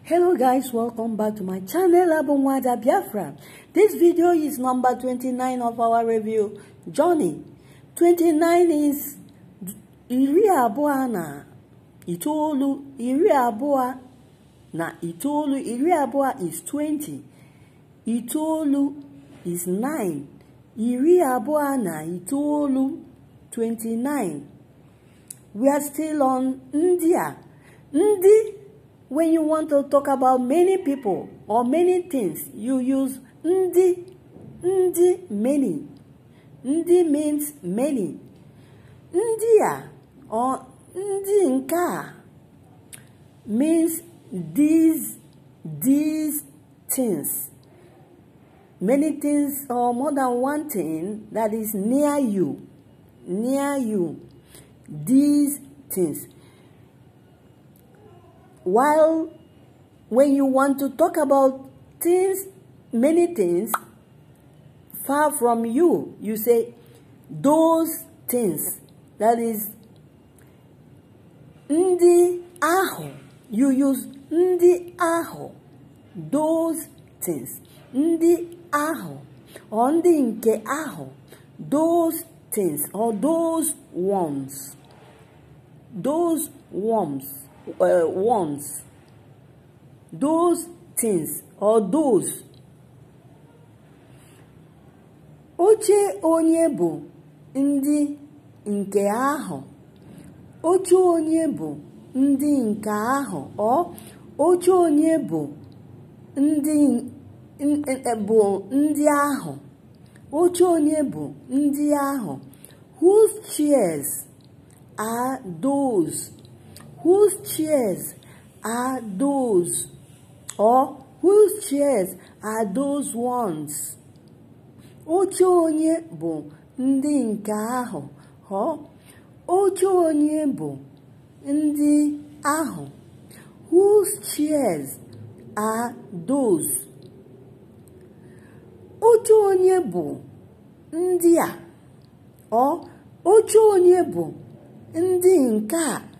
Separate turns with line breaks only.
Hello guys, welcome back to my channel Abụ m Nwada Biafra. This video is number 29 of our review journey. 29 is 29, 29, 20 is 20. Itoolu is 9. 29, 29. We are still on ndị a. Ndị, when you want to talk about many people or many things, you use ndị. Ndị, many. Ndị means many. Ndị a or ndị nke a means these things. Many things or more than one thing that is near you. Near you. These things. While when you want to talk about things, many things far from you, you say those things. That is ndị ahụ. You use ndị ahụ, those things. Ndị ahụ or ndị nke ahụ, those things or those ones. Those ones, ones. Those things or those. Oche onye bụ ndị nke ahụ. Oche onye bụ ndị nke ahụ or oche onye bụ ndị ahụ. Oche onye bụ ndị ahụ. Whose chairs are those? Whose chairs are those? Or whose chairs are those ones? Oche onye bụ ndị nke ahụ. Or oche onye bụ ndị ahụ. Whose chairs are those? Oche onye bụ ndị a or oche onye bụ ndị nke a.